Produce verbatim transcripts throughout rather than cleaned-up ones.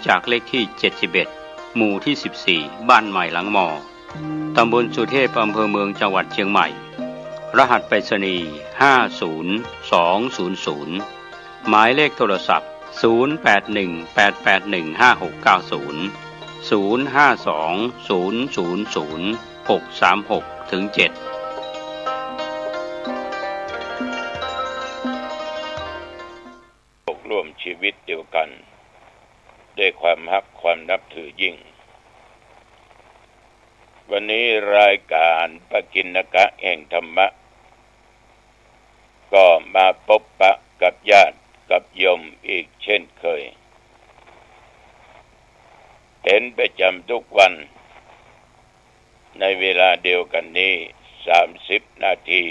จากเลขที่เจ็ดสิบเอ็ด หมู่ที่สิบสี่ บ้านใหม่หลังมอ ตำบลสุเทพ อำเภอเมือง จังหวัดเชียงใหม่ รหัสไปรษณีย์ ห้าศูนย์สองศูนย์ศูนย์ หมายเลขโทรศัพท์ ศูนย์แปดหนึ่งแปดแปดหนึ่งห้าหกเก้าศูนย์ ศูนย์ห้าสองศูนย์ศูนย์ศูนย์หกสามหก ถึง เจ็ด ร่วมชีวิตเดียวกัน ด้วยความฮักความนับถือยิ่ง วันนี้รายการปกิณกะแห่งธรรมะ ก็มาปบปะกับญาติกับโยมอีกเช่นเคย เป็นประจำทุกวัน ในเวลาเดียวกันนี้ สามสิบนาที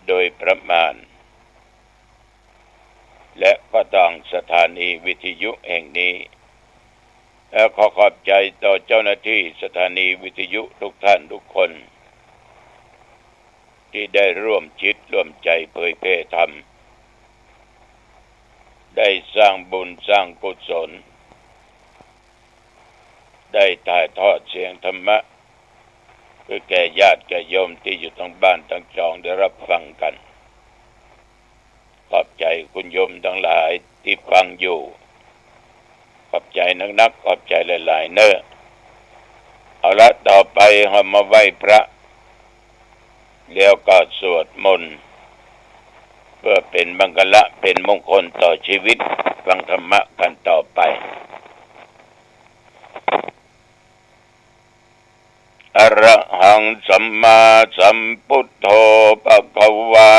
โดยประมาณ และก็ตางสถานีวิทยุแห่งนี้ และขอขอบใจต่อเจ้าหน้าที่สถานีวิทยุทุกท่านทุกคน ที่ได้ร่วมจิตร่วมใจเผยแผ่ธรรม ได้สร้างบุญสร้างกุศล ได้ถ่ายทอดเสียงธรรมะ เพื่อแก่ญาติแก่โยมที่อยู่ทั้งบ้านทั้งจองได้รับฟังกัน ขอบใจคุณโยมทั้งหลายที่ฟังอยู่ ขอบใจนักๆ ขอบใจหลายๆ เน้อ เอาละ ต่อไปเฮามาไหว้พระ แล้วก็สวดมนต์ เพื่อเป็นมังคละเป็นมงคลต่อชีวิต ฟังธรรมะกันต่อไป อะระหังสัมมาสัมพุทโธภะคะวา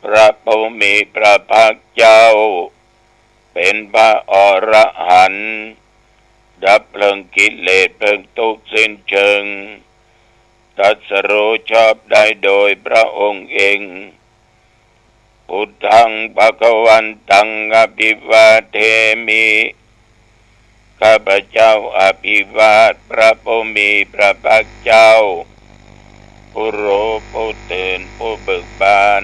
พระผู้มีพระภาคเจ้า เป็นพระอรหันต์ ดับเพลิงกิเลสเพลิงทุกข์สิ้นเชิง ตรัสรู้ชอบได้โดยพระองค์เอง พุทธังภะคะวันตังอะภิวาเทมิ ข้าพเจ้าอภิวาทพระผู้มีพระภาคเจ้า ผู้รู้ผู้ตื่นผู้เบิกบาน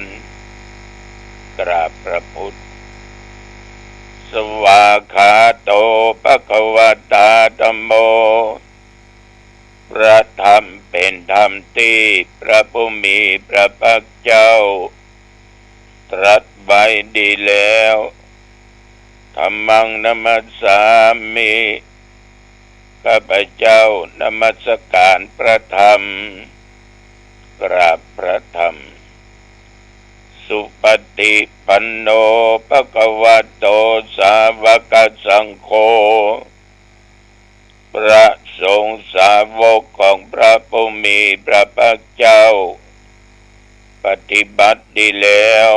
กราบพระพุทธ สวากขาโตภะคะวะตาธัมโม พระธรรมเป็นธรรมที่พระผู้มีพระภาคเจ้า ตรัสไว้ดีแล้ว ธัมมังนะมัสสามิ ข้าพเจ้านมัสการพระธรรม กราบพระธรรม สุปฏิปันโนภะคะวะโต สาวกสังโฆ พระสงฆ์สาวกของพระผู้มีพระภาคเจ้า ปฏิบัติดีแล้ว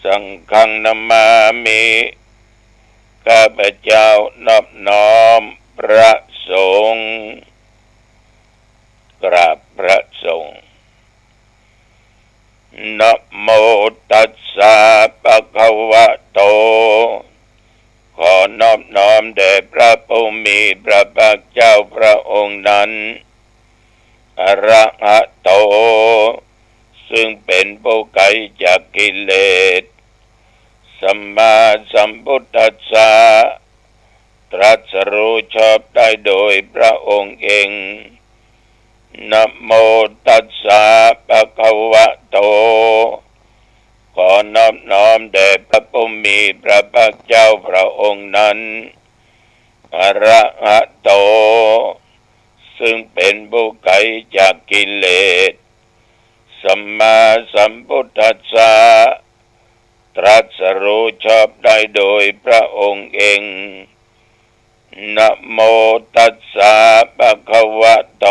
สังฆังนะมามิ ข้าพเจ้านอบน้อมพระสงฆ์ กราบพระสงฆ์ นะโมตัสสะภะคะวะโต ขอนอบน้อมแด่พระผู้มีพระภาคเจ้าพระองค์นั้น อะระหะโต ซึ่งเป็นผู้ไกลจากกิเลส สัมมาสัมพุทธัสสะ ตรัสรู้ชอบได้โดยพระองค์เอง นะโมตัสสะภะคะวะโต ขอนอบน้อมแด่พระผู้มีพระภาคเจ้าพระองค์นั้น อะระหะโต ซึ่งเป็นผู้ไกลจากกิเลส สัมมาสัมพุทธัสสะ ตรัสรู้ชอบได้โดยพระองค์เอง นะโมตัสสะภะคะวะโต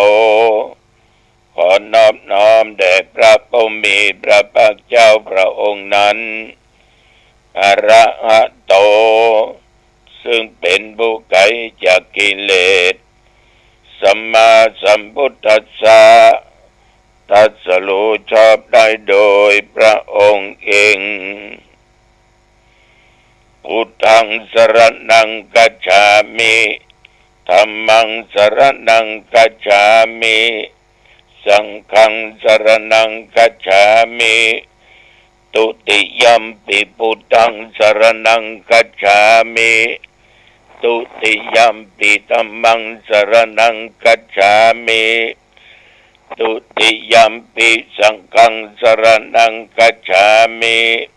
ขอนอบน้อมแด่พระผู้มีพระภาคเจ้าพระองค์นั้น อะระหะโต ซึ่งเป็นผู้ไกลจากกิเลส สัมมาสัมพุทธัสสะ ตรัสรู้ชอบได้โดยพระองค์เอง พุทธังสรณังคัจฉามิ ธัมมังสรณังคัจฉามิ สังฆังสรณังคัจฉามิ Dutiyampi buddhaṃ saraṇaṃ gacchāmi. Dutiyampi dhammaṃ saraṇaṃ gacchāmi. Dutiyampi saṅghaṃ saraṇaṃ gacchāmi.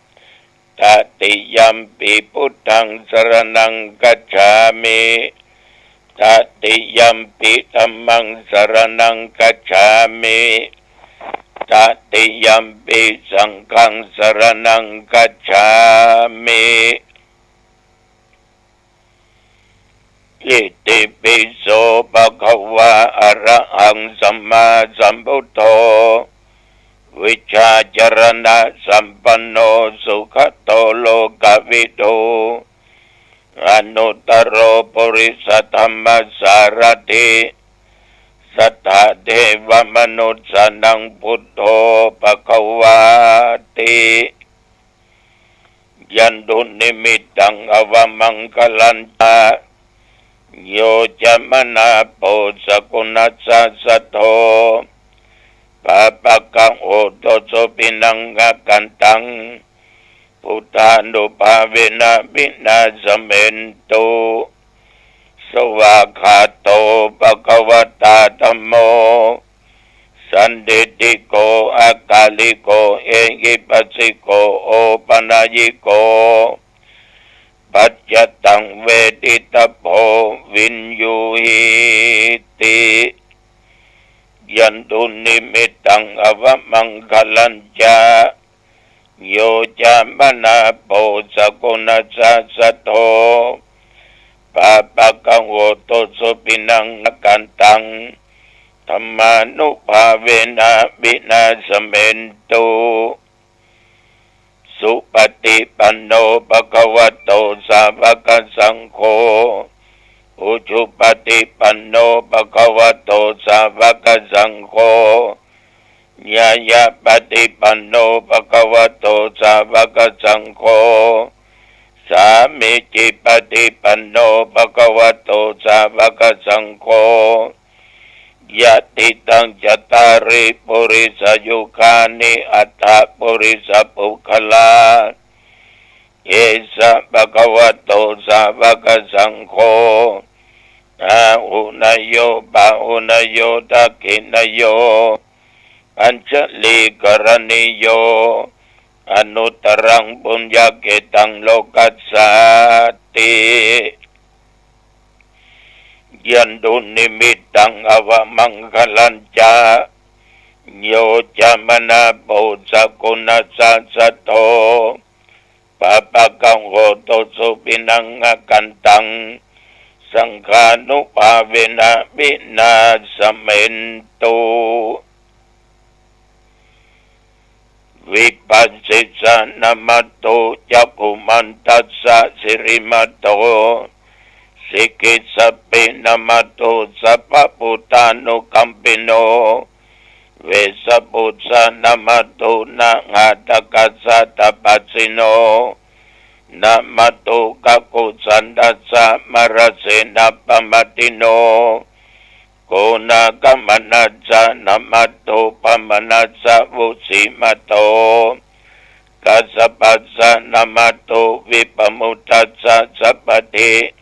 Tatiyampi buddhaṃ saraṇaṃ gacchāmi. Tatiyampi dhammaṃ saraṇaṃ gacchāmi. Tatiyampi saṅghaṃ saraṇaṃ gacchāmi. Itipi so bhagavā arahaṃ sammāsambuddho, vijjācaraṇasampanno sugato lokavidū, anuttaro purisadammasārathi satthā devamanussānaṃ buddho bhagavāti. Yandunnimittaṃ avamaṅgalañca, yo cāmanāpo sakuṇassa saddo, pāpaggaho dussupinaṃ akantaṃ, buddhānubhāvena vināsamentu. Svākkhāto bhagavatā dhammo, sandiṭṭhiko akāliko ehipassiko opanayiko, paccattaṃ veditabbo viññūhīti. Yandunnimittaṃ avamaṅgalañca, yo cāmanāpo sakuṇassa saddo, pāpaggaho dussupinaṃ akantaṃ, dhammānubhāvena vināsamentu. Supaṭipanno bhagavato sāvakasaṅgho, ujupaṭipanno bhagavato sāvakasaṅgho, ñāyapaṭipanno bhagavato sāvakasaṅgho, sāmīcipaṭipanno bhagavato sāvakasaṅgho, yadidaṃ cattāri purisayugāni aṭṭha purisapuggalā, esa bhagavato sāvakasaṅgho, āhuneyyo pāhuneyyo dakkhiṇeyyo añjalikaraṇīyo, anuttaraṃ puññakkhettaṃ lokassāti. Yandunnimittaṃ avamaṅgalañca, yo cāmanāpo sakuṇassa saddo, pāpaggaho dussupinaṃ akantaṃ, saṅghānubhāvena vināsamentu. Vipassissa namatthu cakkhumantassa sirīmato, sikhissapi namatthu sabbabuddhānukampino, vessabhussa namatthu nāgātakassa tapassino, namatthu kakkusandassa mārasenappamaddino, konāgamanassa namatthu pamāṇassa vusīmato, kassapassa namatthu vippamuttassa sabbadhi,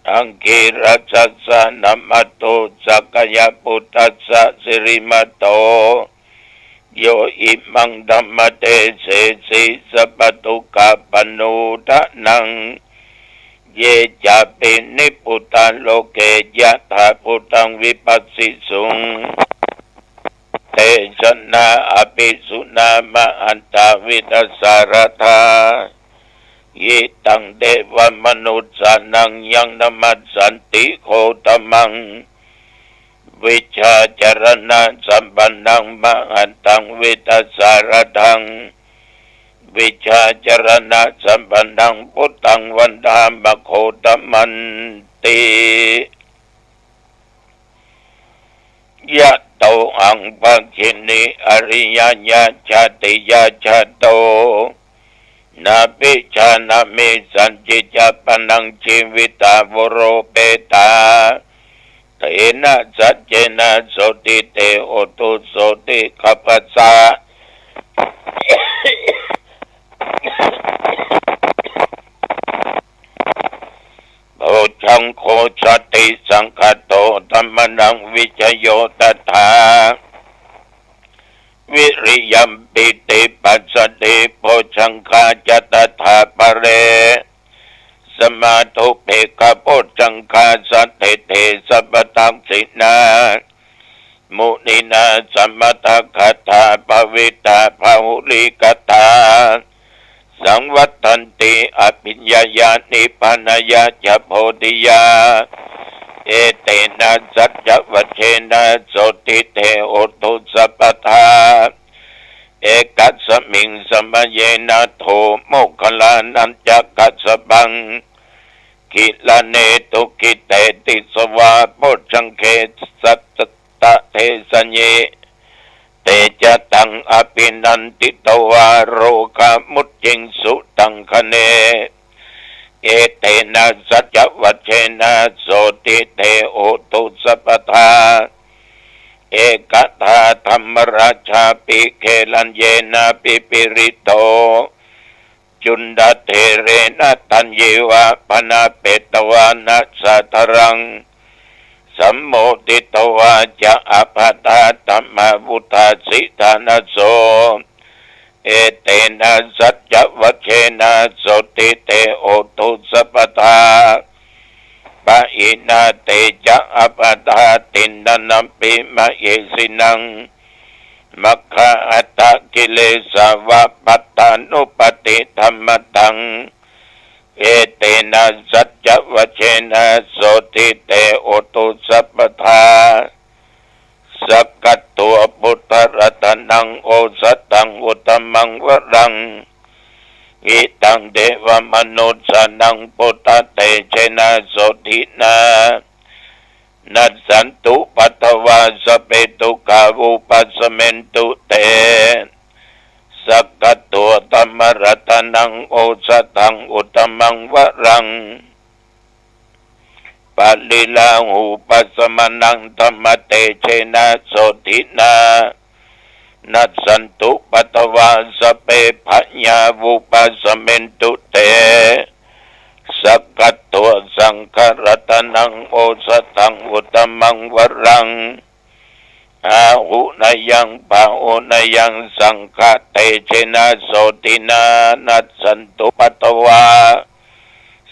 aṅgīrasassa namatthu sakyaputtassa sirīmato, yo imaṃ dhammadesesi sabbadukkhāpanūdanaṃ, ye cāpi nibbutā loke yathābhūtaṃ vipassisuṃ, te janā apisuṇā mahantā vītasāradā, hitaṃ devamanussānaṃ yaṃ namassanti gotamaṃ, vijjācaraṇasampannaṃ mahantaṃ vītasāradaṃ, vijjācaraṇasampannaṃ buddhaṃ vandāma gotamanti. Yatohaṃ bhagini ariyāya jātiyā jāto, nābhijānāmi sañcicca pāṇaṃ jīvitā voropetā, tena saccena sotthi te hotu sotthigabbhassa. โพชฌังโฆ สติสังคโต ธัมมานังวิจโย ตถา วิริยมปีติปัสสติ โพชฌังคาจะ ตถาปะเร สมาธุ เปกขโพชฌังคา สัตถิเต สัพพทักขิณา มุนินา สมถกถา ภวิตา บาหุลีกถา สังวัตถันติ อภิญญายา นิพพานายาจะ โพธิยา เอเตนะ สัจจวัจเจนะ โสติเต โหตุ สัพพทา เอกัสมิง สมเยนะ โถ โมคคัลลานัญจะกัสสปัง กิลาเนตุ กิเตติสวา โพชฌังเข สัตตะเทสะเย เตจะตัง อภินันทิตวา โรกามุจจิงสุ ตังคเน เอเตนะ สัจจวัจเจนะ โสติเต โหตุ สัพพทา เอกทา ธัมมราชาปิ เกลัญเยนะ ปิปิริโต จุนดาเทเรนะ ตัญเยวา ปนาเปตวานะ สาธารัง สัมโมทิตวาจะ อัปปะทา ธัมมาวุฒาสิ ฐานะโส เอเตนะ สัจจวัจเจนะ โสติเต โหตุ สัพพทา ปะหินา เตจะ อัปปะทา ติณณัมปิ มะเหสินัง มัคคาอัฏฐกิเลสาวะ ปัตตานุปัฏฐิธัมมะตัง เอเตนะ สัจจวัจเจนะ โสติเต โหตุ สัพพทา สักขะตัว พุทธะรัตนัง โอสถัง อุตตมังวรัง หิตัง เทวะมนุสสานัง พุทธะเตจะนะ โสตินะ นัสสันตุ ปัตตวา สัพเพ ทุกขา วุปัสสะเมนตุ เต สักขะตัว ธัมมะรัตนัง โอสถัง อุตตมังวรัง ปะริลาหูปัสสะมะนัง ธัมมะเตจะนะ โสตินะ นัสสันตุ ปัตตวา สัพเพ พยา วุปัสสะเมนตุ เต สักขะตัว สังฆะรัตนัง โอสถัง อุตตมังวรัง อาหุเนยัง ปะหุเนยัง สังฆะเตจะนะ โสตินะ นัสสันตุ ปัตตวา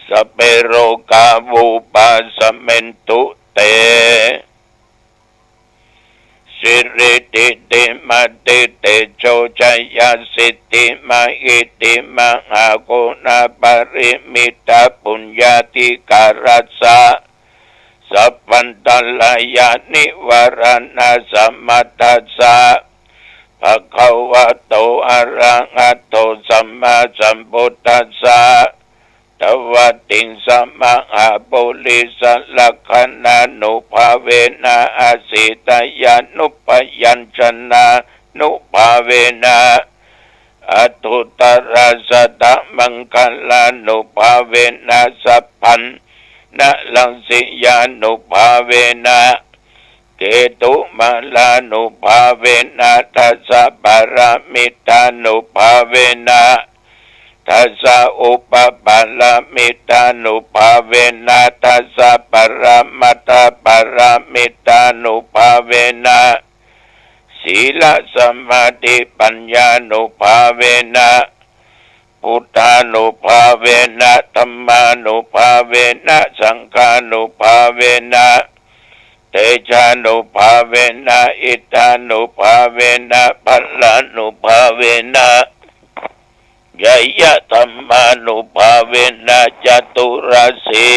สัพเพ โรกา วุปัสสะเมนตุ เต สิริทิติมะติเตโช ชยะสิทธิมะหิทธิ มหากุณาปะริมิตตะปุญญาธิการัสสะ สัพพันตะรายานิวาระณะสะมัตถัสสะ ภะคะวะโต อะระหะโต สัมมาสัมพุทธัสสะ ตวะติงสะ มหาปุริสะลักขณานุภาเวนะ อสีตยานุปยัญชนานุภาเวนะ อัฏฐุตราสะตะมังคะลานุภาเวนะ สัพพันนรังสิยานุภาเวนะ เกตุมาลานุภาเวนะ ทัสสะปะระมิตตานุภาเวนะ ทัสสะอุปปะระมิตตานุภาเวนะ ทัสสะปะระมัตถะปะระมิตตานุภาเวนะ สีลสมาธิปัญญานุภาเวนะ พุทธานุภาเวนะ ธัมมานุภาเวนะ สังฆานุภาเวนะ เตจานุภาเวนะ อิทธานุภาเวนะ พลานุภาเวนะ ญะยะธัมมานุภาเวนะ จตุรสี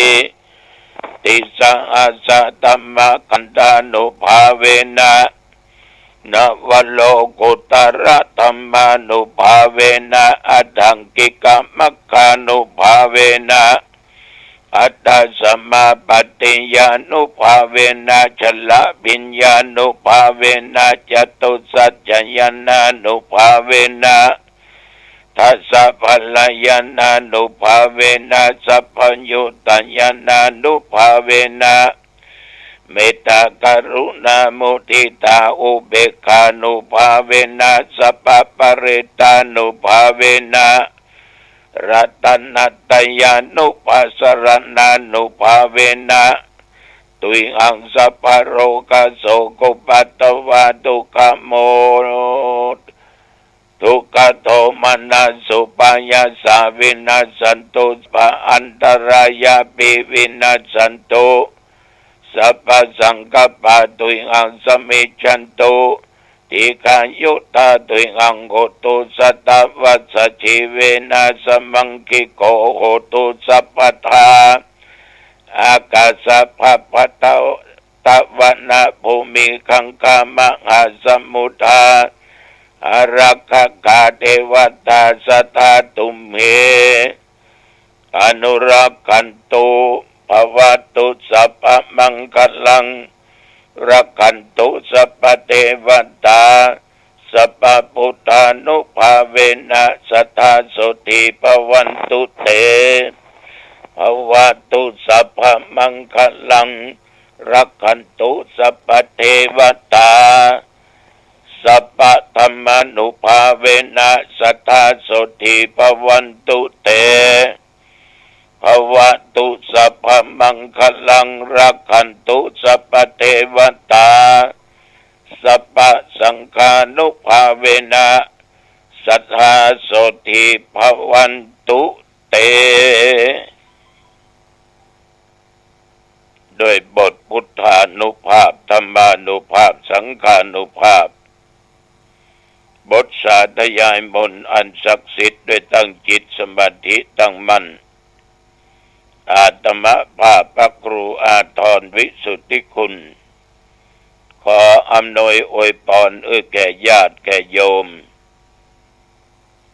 ติสหัสสะธัมมะคันธานุภาเวนะ นวโลกุตตะระธัมมานุภาเวนะ อัฏฐังกิกะมัคคานุภาเวนะ อัฏฐสมาปัตติยานุภาเวนะ ชละพิญญานุภาเวนะ จตุสัจจะญาณานุภาเวนะ ทัสสะพละญาณานุภาเวนะ สัพพะญุตตะญาณานุภาเวนะ เมตตากรุณามุทิตาอุเบกขานุภาเวนะ สัพพะปะริตตานุภาเวนะ รัตนตรยานุภาสรณานุภาเวนะ ตุยหังสัพพะโรกะโสกุปัตตวะทุกขโม ทุกขโทมนัสสุปายาสาวินัสสันตุ สัพพะอันตรายาปิวินัสสันตุ สัพพะสังกัปปาตุยหังสมิจฉันตุ ทีฆายุตาตุยหังโหตุ สัตวัสสะจีเวนะสะมังคิโกโหตุสัพพะทา อากาสะปะทะวะนะภูมิคังคามหาสมุทา อารักขะคาเทวตาสะทาตุมเห อนุรักขันตุ ภะวะตุสัพพะมังคะลัง รักขันตุสัพพะเทวตา สัพพะปุทธานุภาเวนะ สะทาโสตีภะวันตุเต ภะวะตุสัพพะมังคะลัง รักขันตุสัพพะเทวตา สัพพะธัมมานุภาเวนะ สะทาโสตีภะวันตุเต ภะวะตุสัพพะมังคะลัง รักขันตุสัพพะเทวตา สัพพะสังฆานุภาเวนะ สะทาโสตีภะวันตุเต ด้วยบทพุทธานุภาพ ธัมมานุภาพ สังฆานุภาพ บทสาธยายมนต์อันศักดิ์สิทธิ์ ด้วยตั้งจิตสมาธิตั้งมั่น อาตมาภาพพระครูอาทรวิสุทธิคุณ ขออำนวยอวยพรเอื้อแก่ญาติแก่โยม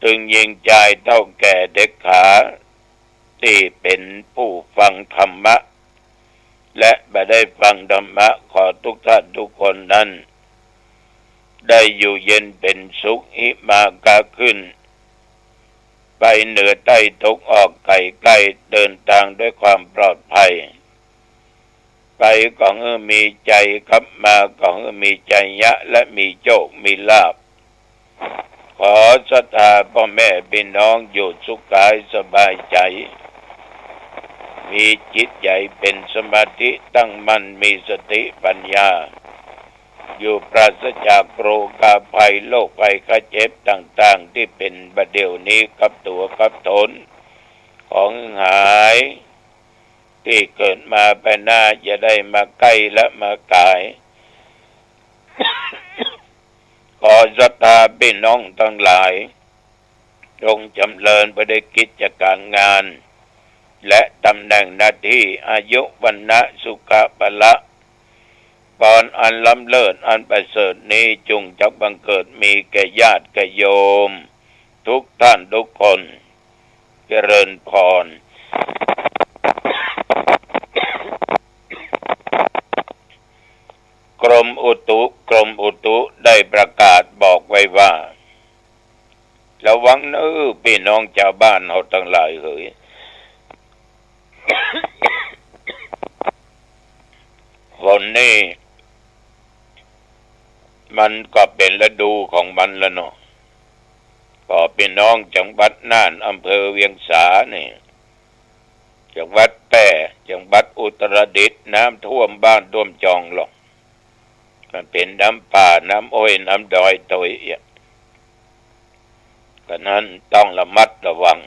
ตึงยิงจายเฒ่าแก่เด็กขา ตี้เป๋นผู้ฟังธรรมะ และบ่ได้ฟังธรรมะ ขอทุกท่านทุกคนนั้น ได้อยู่เย็นเป๋นสุข หิมากาขึ้น ไปเหนือใต้ตกออกไก๋ใก้ เดินตางด้วยความปลอดภัย ไปก็หื้อมีชัย กลับมาก็หื้อมีชัยยะ และมีโชคมีลาภ ขอศรัทธาป้อแม่ปี้น้องอยู่สุขกายสบายใจ๋ มีจิตใจ๋เป๋นสมาธิตั้งมั่น มีสติปัญญา อยู่ปราศจากโรคาภัย โรคภัยไข้เจ็บต่างๆ ตี้เป๋นบ่าเดี่ยวนี้กับตั๋วกับต๋น ขอหื้อหาย ตี้เกิดมาภายหน้าอย่าได้มาใก้และมาก๋าย ขอศรัทธาปี้น้องตังหลาย จงจ๋ำเริญไปด้วยกิจก๋ารงาน และต๋ำแหน่งหน้าตี้ อายุ วรรณะ สุขะ พละ พรอันล้ำเลิศอันประเสริฐนี้ จงจักบังเกิดมีแก่ญาติแก่โยม ทุกท่านทุกคน เจริญพร กรมอุตุ กรมอุตุได้ประกาศบอกไว้ว่า ระวังเน้อปี้น้องจาวบ้านเฮาตังหลายเหย ฝนนี่ มันก็เป๋นฤดูของมันละเนาะ ก็ปี้น้องจังหวัดน่าน อำเภอเวียงสานี่ จังหวัดแป้ จังหวัดอุตรดิตถ์ น้ำท่วมบ้านท่วมจองหรอก มันเป๋นน้ำป่า น้ำอ้อย น้ำดอยตวยเอี้ย ก็นั้นต้องระมัดระวัง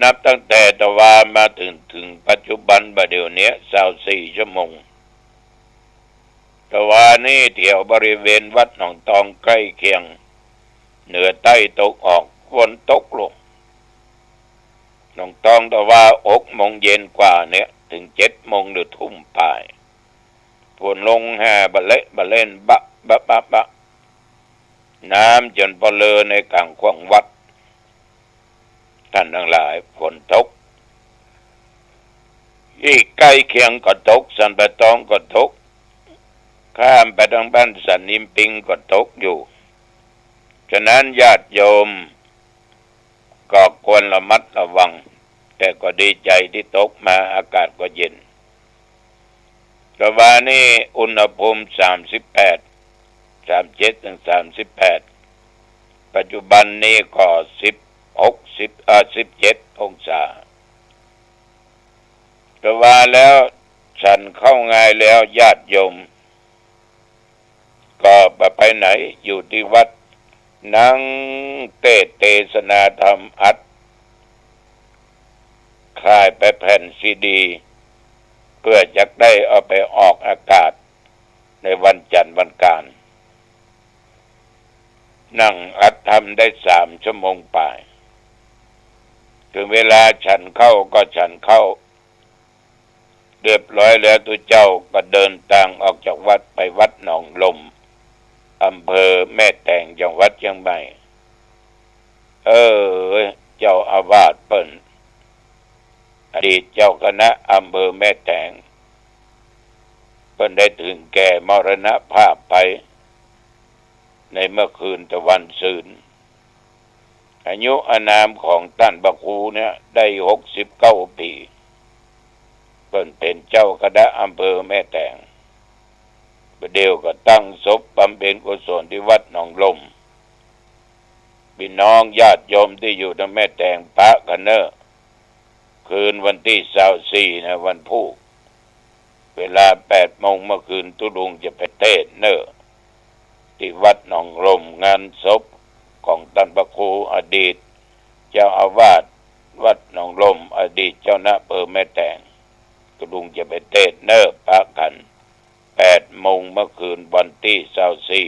นับตั้งแต่ตะวามาเถิง เถิงปัจจุบันบ่าเดี่ยวเนี้ย ซาวสี่ชั่วโมง ตะวานี่แถวบริเวณวัดหนองตองใก้เคียง เหนือใต้ตกออก ฝนตกลง หนองตองตะวาหกโมงเย็นกว่าเนี่ย เถิงเจ็ดโมงหรือทุ่มปาย ฝนลงแห่บ่าเละบ่าเล่น บะ บะ บะ บะ น้ำจ๋นปะเลอในก๋างขวางวัด ท่านตังหลาย ฝนตก อี้ใก้เคียงก็ตก สันป่าตองก็ตก ข้ามไปตางบ้านสันอิมปิงก็ตกอยู่ ฉะนั้นญาติโยม ก็ควรระมัดระวัง แต่ก็ดีใจ๋ตี้ตกมา อากาศก็เย็น ตะวานี่อุณหภูมิสามสิบแปด สามเจ็ดเถิงสามสิบแปด ปัจจุบันนี้ก็สิบ หกสิบ เอ่อ สิบเจ็ดองศา แต่ว่าแล้วฉันข้าวง่ายแล้ว ญาติโยมก็บ่ไปไหน อยู่ตี้วัด นั่งเตสน์เตสนาธรรม อัดขายไปแผ่นซีดี เปื้อจะได้เอาไปออกอากาศในวันจันทร์วันอังคาร นั่งอัดธรรมได้สามชั่วโมงปลาย เถิงเวลาฉันข้าวก็ฉันข้าว เรียบร้อยแล้ว ตุ๊เจ้าก็เดินตางออกจากวัดไปวัดหนองลม อำเภอแม่แตง จังหวัดเจียงใหม่ เออ เจ้าอาวาสเปิ้น อดีตเจ้าคณะอำเภอแม่แตง เปิ้นได้เถิงแก่มรณภาพไป ในเมื่อคืนตะวันซืน อายุอานามของต้านพระครูเนี่ยได้หกสิบเก้าปี๋ เปิ้นเป๋นเจ้าคณะอำเภอแม่แตง บ่าเดี่ยวก็ตั้งศพบำเพ็ญกุศลตี้วัดหนองลม ปี้น้องญาติโยมตี้อยู่ตางแม่แตงปะกั๋นเน่อ คืนวันตี้ซาวสี่นะ วันพูก เวลาแปดโมงเมื่อคืน ตุ๊ลุงจะไปเตสน์เน่อ ตี้วัดหนองลม งานศพของต้านพระครูอดีตเจ้าอาวาสวัดหนองลม อดีตเจ้าคณะอำเภอแม่แตง ตุ๊ลุงจะไปเตสน์เน่อ ปะกั๋น แปดโมงเมื่อคืนวันตี้ซาวสี่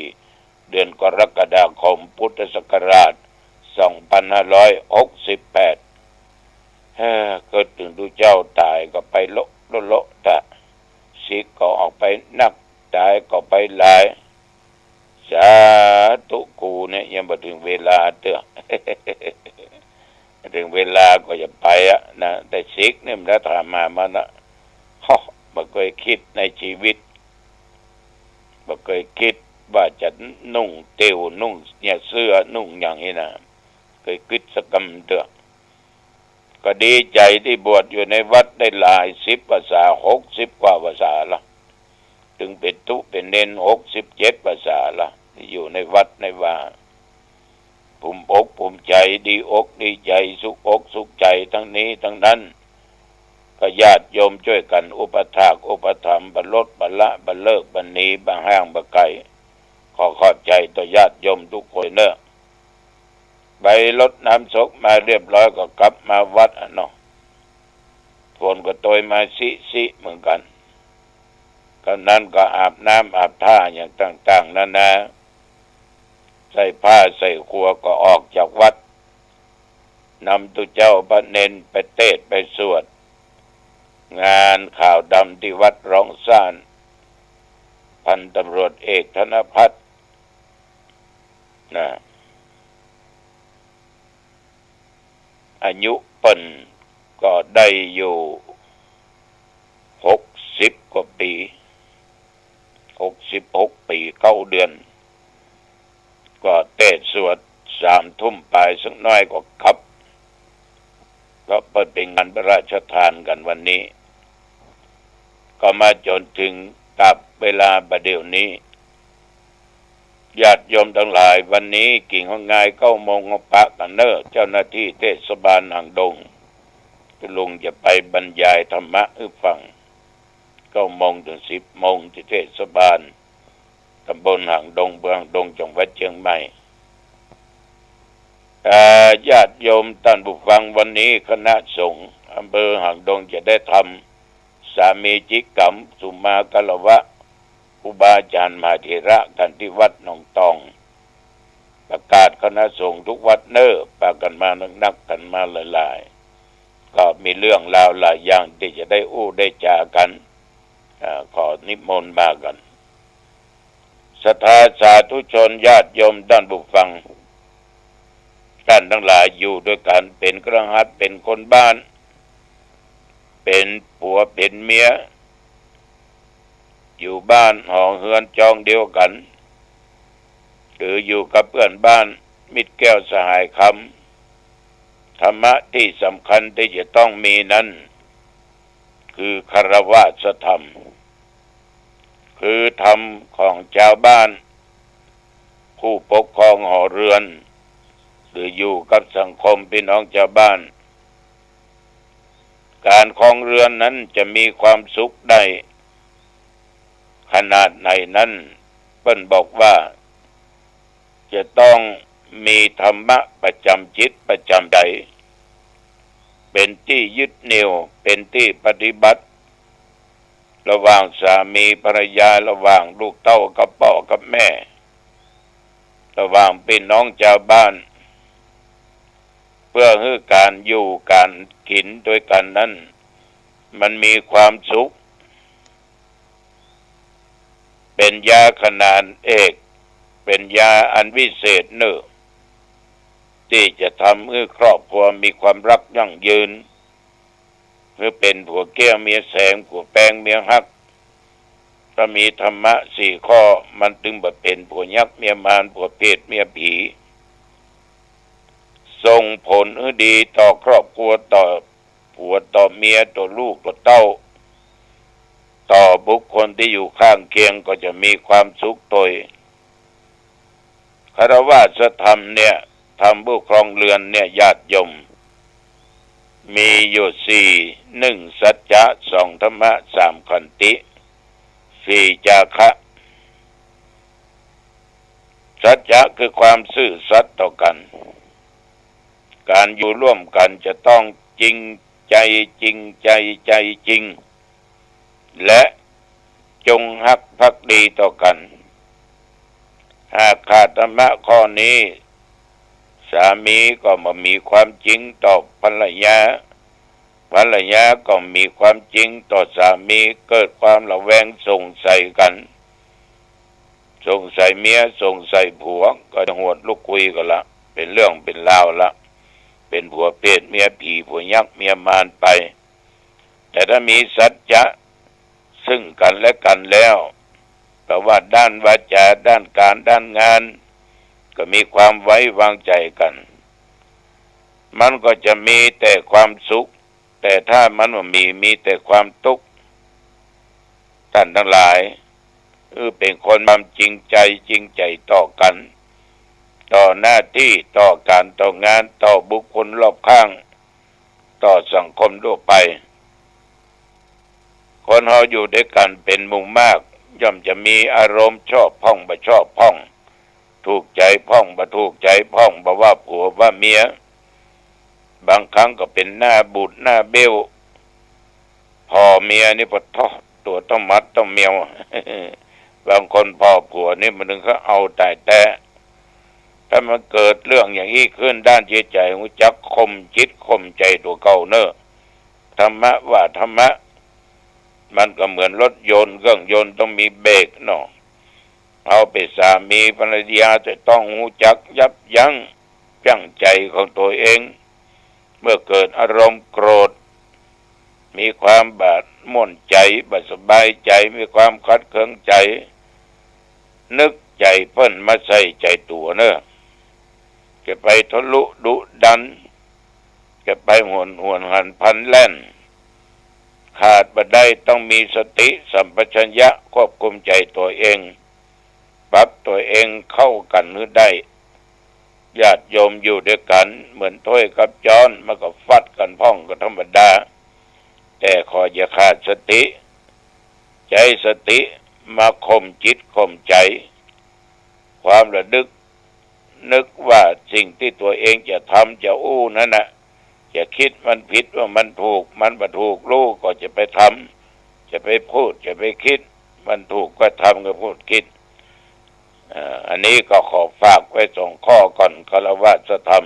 เดือนกรกฎาคม พุทธศักราชสองพันห้าร้อยหกสิบแปด เฮ้อ กึ๊ดเถิงตุ๊เจ้าต๋ายก็ไปโละโละโละตะ สิกก็ออกไปนัก ต๋ายก็ไปหลาย สาธุ กูเนี่ยยังบ่เถิงเวลาเตื้อ เถิงเวลาก็จะไปอะนะ แต่สิกเนี่ยมันถามมามันนะ ฮะ บ่เกยกึ๊ดในจีวิต บ่เกยกึ๊ดว่าจะนุ่งเตียว นุ่งเนี่ยเสื้อ นุ่งอย่างนี้นะ เกยกึ๊ดสักกำเตื้อ ก็ดีใจ๋ตี้บวชอยู่ในวัดได้หลายสิบพรรษา หกสิบกว่าพรรษาละ เถิงเป๋นตุ๊เป๋นเณรหกสิบเจ็ดพรรษาละ อยู่ในวัดในวา ภูมิอกภูมิใจ๋ ดีอกดีใจ๋ สุขอกสุขใจ๋ ตึงนี้ตึงนั้น ก็ญาติโยมจ้วยกั๋นอุปถากอุปถัมภ์ บ่ลดบ่ละ บ่เลิกบ่หนี บ่ห่างบ่ไก๋ ขอขอบใจ๋ต่อญาติโยมทุกคนเน่อ ไปรดน้ำศพมาเรียบร้อยก็กลับมาวัดอะเนาะ ฝนก็ตกมาซิซิเหมือนกั๋น กำนั้นก็อาบน้ำอาบท่าอย่างต่างๆ นานา ใส่ผ้าใส่ครัวก็ออกจากวัด นำตุ๊เจ้าพระเณรไปเตสน์ไปสวด งานขาวดำตี้วัดร้องซ่าน พันตำรวจเอกธนพัฒน์ นะ อายุเปิ้นก็ได้อยู่หกสิบกว่าปี๋ หกสิบหกปี๋เก้าเดือน ก็เตสน์สวดสามทุ่มปลายสักน้อยก็กลับ ก็เปิ้นเป๋นงานพระราชทานกั๋นวันนี้ ก็มาจ๋นเถิงกับเวลาบ่าเดี่ยวนี้ ญาติโยมตังหลาย วันนี้กิ่งฮอกงายเก้าโมงก็ปะกั๋นเน่อ เจ้าหน้าตี้เทศบาลหางดง ตุ๊ลุงจะไปบรรยายธรรมะหื้อฟัง เก้าโมงเถิงสิบโมง ตี้เทศบาลตำบลหางดง อำเภอหางดง จังหวัดเจียงใหม่ เอ่อ ญาติโยมต้านผู้ฟัง วันนี้คณะสงฆ์อำเภอหางดงจะได้ทำสามีจิกรรม สุมาคารวะครูบาอาจ๋ารย์มหาเถระกั๋นตี้วัดหนองตอง ประกาศคณะสงฆ์ทุกวัดเน่อ ปากั๋นมานักๆ กั๋นมาหลายๆ ก็มีเรื่องราวหลายอย่างตี้จะได้อู้ได้จ๋ากั๋น อ่า ขอนิมนต์มากั๋น ศรัทธาสาธุชนญาติโยมต้านผู้ฟัง ต้านตังหลายอยู่ตวยกั๋น เป๋นคฤหัสถ์ เป๋นคนบ้าน เป๋นผัวเป๋นเมีย อยู่บ้านหอเฮือนจองเดียวกั๋น หรืออยู่กับเปื้อนบ้านมิตรแก้วสหายคำ ธรรมะตี้สำคัญตี้จะต้องมีนั้น คือคฤหัสถธรรม คือธรรมของจาวบ้าน ผู้ปกครองหอเฮือน คืออยู่กับสังคมพี่น้องจาวบ้าน ก๋านครองเฮือนนั้นจะมีความสุขได้ขนาดไหนนั้น เปิ้นบอกว่าจะต้องมีธรรมะประจ๋ำจิตประจ๋ำใจ๋ เป๋นตี้ยึดเหนี่ยว เป๋นตี้ปฏิบัติ ระหว่างสามีภรรยา ระหว่างลูกเต้ากับป้อกับแม่ ระหว่างพี่น้องจาวบ้าน เปื้อหื้อก๋านอยู่ก๋านกิ๋นตวยกั๋นนั้น มันมีความสุข เป๋นยาขนานเอก เป๋นยาอันวิเศษเน่อ ตี้จะทำหื้อครอบครัวมีความฮักยั่งยืน หื้อเป๋นผัวเกลี้ยเมียแสง ผัวแปงเมียฮัก ถ้ามีธรรมะสี่ข้อ มันตึงบ่เป๋นผัวยักษ์เมียมาร ผัวเปรตเมียผี ส่งผลหื้อดีต่อครอบครัว ต่อผัวต่อเมีย ต่อลูกต่อเต้า ต่อบุคคลตี้อยู่ข้างเคียงก็จะมีความสุขตวย ฆราวาสธรรมเนี่ย ธรรมผู้ครองเฮือนเนี่ย ญาติโยม มีอยู่สี่ หนึ่งสัจจะ สองธรรมะ สามขันติ สี่จาคะ สัจจะคือความซื่อสัตย์ต่อกั๋น ก๋านอยู่ร่วมกั๋นจะต้องจริงใจ๋ จริงใจ๋ ใจ๋จริง และจงฮักภักดีต่อกั๋น หากขาดธรรมะข้อนี้ สามีก็บ่มีความจริงต่อภรรยา ภรรยาก็มีความจริงต่อสามี เกิดความระแวงสงสัยกั๋น สงสัยเมีย สงสัยผัว ก็จะหวดลุกคุยกั๋นละ เป๋นเรื่องเป๋นราวละ เป๋นผัวเปรตเมียผี ผัวยักษ์เมียมารไป แต่ถ้ามีสัจจะซึ่งกั๋นและกั๋นแล้ว แต่ว่าด้านวาจา ด้านก๋าน ด้านงาน ก็มีความไว้วางใจ๋กั๋น มันก็จะมีแต่ความสุข แต่ถ้ามันบ่มี มีแต่ความตุ๊กข์ ต้านตังหลาย เออ เป๋นคนความจริงใจ๋ จริงใจ๋ต่อกั๋น ต่อหน้าตี้ ต่อก๋าน ต่องาน ต่อบุคคลรอบข้าง ต่อสังคมทั่วไป คนเฮาอยู่ตวยกั๋นเป๋นหมู่มาก ย่อมจะมีอารมณ์ชอบพ่องบ่ชอบพ่อง ถูกใจ๋พ่องบ่ถูกใจ๋พ่อง บ่ว่าผัวว่าเมีย บางครั้งก็เป๋นหน้าบูดหน้าเบ้ว ผ่อเมียนี่ปะท้อ ตั๋วต้องมัดต้องเมียว บางคนผ่อผัวนี่มันถึงก็เอาต๋ายแต๊ ถ้ามันเกิดเรื่องอย่างอี้ขึ้น ด้านจิตใจ๋ ฮู้จักข่มจิตข่มใจ๋ตั๋วเก่าเน่อ ธรรมะว่าธรรมะ มันก็เหมือนรถยนต์ เครื่องยนต์ต้องมีเบรกเนาะ เอาเป๋นสามีภรรยาจะต้องฮู้จักยับยั้งชั่งใจ๋ของตั๋วเอง เมื่อเกิดอารมณ์โกรธ มีความบ่ม่วนใจ๋ บ่สบายใจ๋ มีความขัดเคืองใจ๋ นึกใจ๋เปิ้นมาใส่ใจ๋ตั๋วเน่อ จะไปทะลุดุดัน จะไปหวนหวนหันพลันแล่น ขาดบ่ได้ ต้องมีสติสัมปชัญญะควบคุมใจ๋ตั๋วเอง ปรับตั๋วเองเข้ากั๋นหื้อได้ ญาติโยมอยู่ตวยกั๋นเหมือนถ้วยกับจ๊อน มันก็ฟัดกั๋นพ่องก็ธรรมดา แต่ขออย่าขาดสติ ใจ๊สติมาข่มจิตข่มใจ๋ ความระลึกนึกว่าสิ่งตี้ตั๋วเองจะทำจะอู้นั้นน่ะ จะกึ๊ดมันผิดว่ามันถูก มันบ่ถูก ฮู้ก็จะไปทำ จะไปพูด จะไปกึ๊ด มันถูกก็ทำ ก็พูดกึ๊ด อ่า อันนี้ก็ขอฝากไว้สองข้อก่อน ฆราวาสธรรม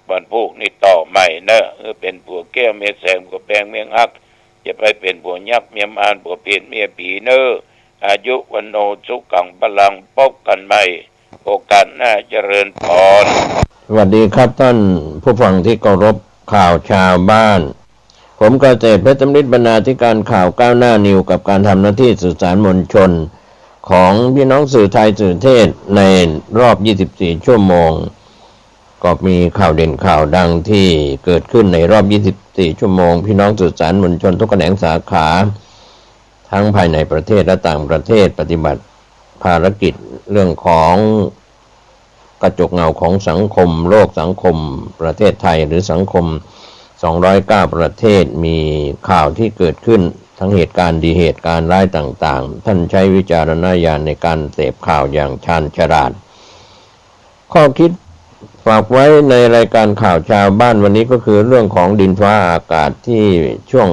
วันพูกนี้ต่อใหม่เนอะ เออ เป๋นผัวแก้วเมียแสง ผัวแปงเมียฮัก จะไปเป๋นผัวยักษ์เมียมาร ผัวเปรตเมียผีเนอะ อายุ วัณโณ สุขัง พลัง พบกั๋นใหม่โอกาสหน้า เจริญพร สวัสดีครับท่านผู้ฟังที่เคารพ ข่าวชาวบ้าน ผมเกษตรเพชรสำริด บรรณาธิการข่าวก้าวหน้านิว กับการทำหน้าที่สื่อสารมวลชนของพี่น้องสื่อไทยสื่อเทศในรอบ ยี่สิบสี่ ชั่วโมง ก็มีข่าวเด่นข่าวดังที่เกิดขึ้นในรอบ ยี่สิบสี่ ชั่วโมง พี่น้องสื่อสารมวลชนทุกแขนงสาขา ทั้งภายในประเทศและต่างประเทศ ปฏิบัติภารกิจเรื่องของ กระจกเงาของสังคมโลก สังคมประเทศไทย หรือสังคม สองร้อยเก้า ประเทศ มีข่าวที่เกิดขึ้น ทั้งเหตุการณ์ดีเหตุการณ์ร้ายต่างๆ ท่านใช้วิจารณญาณในการเสพข่าวอย่างชาญฉลาด ข้อคิดฝากไว้ในรายการข่าวชาวบ้านวันนี้ก็คือเรื่องของดินฟ้าอากาศที่ช่วง